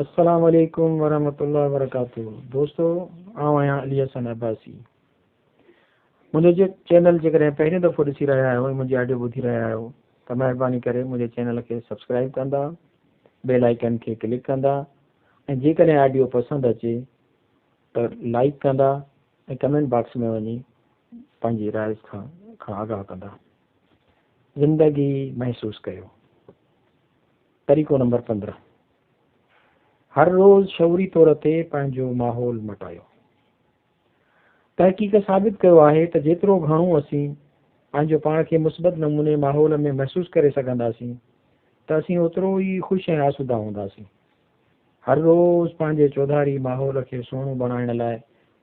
السلام عليڪم ورحمة الله وبرڪاته دوستو آئون آهيان علي حسن عباسي منهنجو چينل جيڪڏهن پهريون دفعو ڏسي رهيا آهيو ۽ منهنجي آڊيو ٻڌي رهيا آهيو ته مهرباني ڪري منهنجي چينل کي سبسڪرائب ڪندا بيل آئيڪن کي ڪلڪ ڪندا ۽ جيڪڏهن آڊيو پسند اچي ته لائڪ ڪندا ۽ ڪمينٽ باڪس ۾ وڃي پنهنجي راء کان آگاهه ڪندا زندگي محسوس ڪيو طريقو نمبر 15، هر روز شعوري طور تي پنهنجو ماحول مٽايو. تحقيق ثابت ڪيو آهي ته جيترو گهڻو اسين پنهنجو پاڻ کي مثبت نموني ماحول ۾ محسوس ڪري سگهنداسين ته اسين اوترو ئي خوش ۽ آسودا هونداسين. هر روز پنهنجي چوڌاري ماحول کي سهڻو بڻائڻ لاء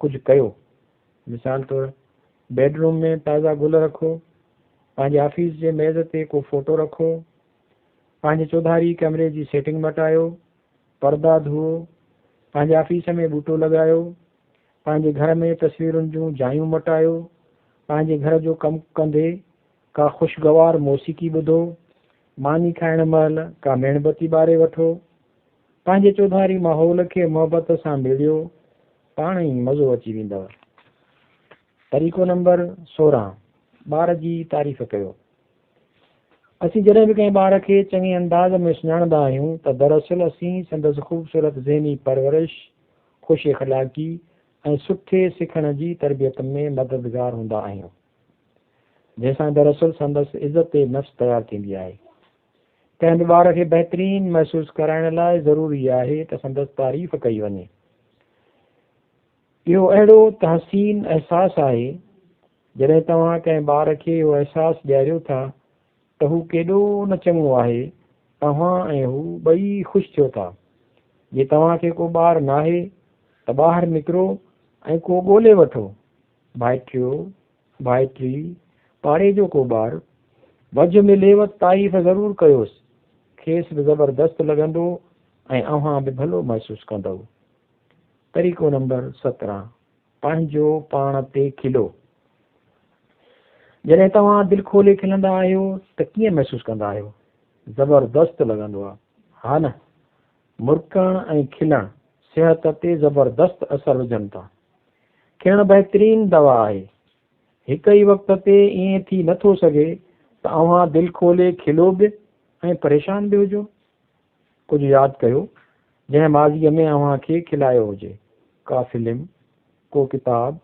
ڪجهه ڪيو. مثال طور بيڊ روم ۾ تازا گل رکو، پنهنجي آفيس جي ميز تي ڪو فوٽو رکو، پنهنجي چوڌاري ڪمري جي سيٽنگ مٽايو، پردا ڌوئو، پنهنجي آفيس ۾ ٻوٽو لڳايو، پنهنجي گهر ۾ تصويرن جون جايون مٽايو، پنهنجي گهر جو ڪم ڪندي ڪا خوشگوار موسيقي ٻڌو، ماني کائڻ مهل ڪا ميڻ بتي ٻاري وٺو، پنهنجي چوڌاري ماحول کي محبت سان ميڙيو، پاڻ ئي مزو اچي ويندو. طريقو نمبر 16، ٻار جي تعريف ڪيو. اسين جڏهن به ڪنهن ٻار کي چڱي انداز ۾ سڃاڻندا آهيون ته دراصل اسين سندس خوبصورت ذهني پرورش، خوش اخلاقي ۽ سٺي سکڻ جي تربيت ۾ مددگار هوندا آهيون، جنهن سان دراصل سندس عزت نفس تيار ٿيندي آهي. ڪنهن به ٻار کي بهترين محسوس ڪرائڻ لاء ضروري آهي ته سندس تعريف ڪئي وڃي. اهو اهڙو ته حسين احساس آهي، جڏهن توهان ڪنهن ٻار کي اهو احساس ڏياريو ٿا ته هو ڪيڏو نه چڱو آهي، توهان ۽ هو ٻئي خوش ٿيو ٿا. جي توهان کي ڪو ٻار ناهي ته ٻاهر نڪرو ۽ ڪو ڳولي وٺو، ڀائٽيو، ڀائٽي، پاڙي جو ڪو ٻار. وجهه مليو ته تعريف ضرور ڪيوس، کيس به زبردست لڳندو ۽ اوهان به ڀلو محسوس ڪندؤ. طريقو نمبر 17، پنهنجو پاڻ تي کلو. جڏهن توهان دل کولي کلندا آهيو ته ڪيئن محسوس ڪندا آهيو؟ زبردست لڳندو آهي، ها نه؟ مرڪڻ ۽ کلڻ صحت تي زبردست اثر وجهن ٿا. کلڻ بهترين دوا آهي. هڪ ئي وقت تي ائين ٿي نه ٿو سگهي ته اوهان دل کولي کلو به ۽ پريشان به هجو. ڪجهه ياد ڪيو جنهن ماضيء ۾ اوهان کي کلايو هجي. ڪا فلم، ڪو ڪتاب،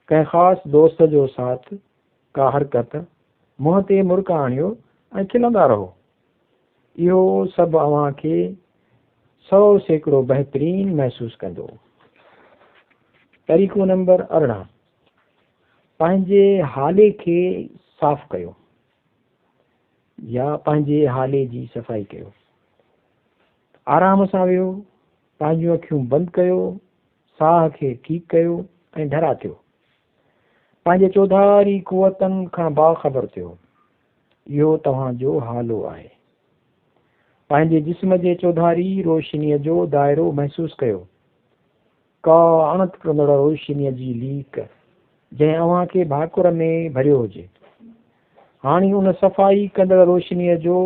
ڪنهن خاص دوست جو ساٿ، ڪا حرڪت، منهن تي مرڪ آڻيو ۽ کلندا رهو. اهو سڀ اوهان کي 100% بهترين محسوس ڪندو. طريقو نمبر 18، پنهنجي حالي کي صاف ڪيو. يا پنهنجي حالي جي صفائي ڪيو. آرام سان ويهو، پنهنجون اکيون بند ڪيو، ساهه کي ٺيڪ ڪيو ۽ ڍرا ٿيو. پنهنجي چوڌاري قوتن کان باخبر ٿيو. اهو توهان جو حالو آهي. پنهنجي جسم جي چوڌاري روشنيء جو دائرو محسوس ڪيو. ڪا اڻ ٽٽندڙ روشنيء جي ليڪ، جنهن اوهان کي ڀاڪر ۾ ڀريو هجي. هاڻي ان صفائي ڪندڙ روشنيء جو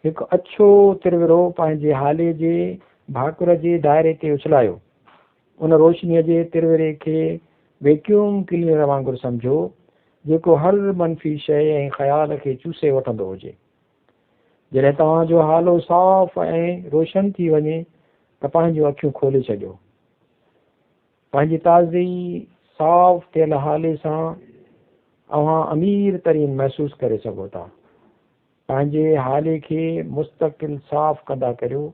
هڪ اڇو ترورو پنهنجي هالي جي ڀاڪر جي دائري تي اڇلايو. ان روشنيء جي تروري کي ويڪيوم ڪلينر وانگر سمجهو، جيڪو هر منفي شيء ۽ خيال کي چوسي وٺندو هجي. جڏهن توهان جو هالو صاف ۽ روشن ٿي وڃي ته پنهنجون اکيون کولي ڇڏيو. پنهنجي تازي صاف ٿيل هالي سان اوهان امير ترين محسوس ڪري سگهو ٿا. پنهنجي هالي کي مستقل صاف ڪندا ڪريو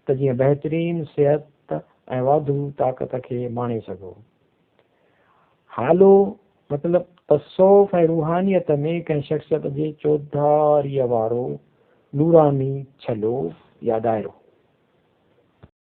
ته جيئن بهترين صحت ۽ واڌو طاقت کي ماڻي سگهو. هالو مطلب تصوف ۽ روحانيت ۾ ڪنهن شخصيت جي چوڌاريء وارو نوراني ڇلو يا دائرو.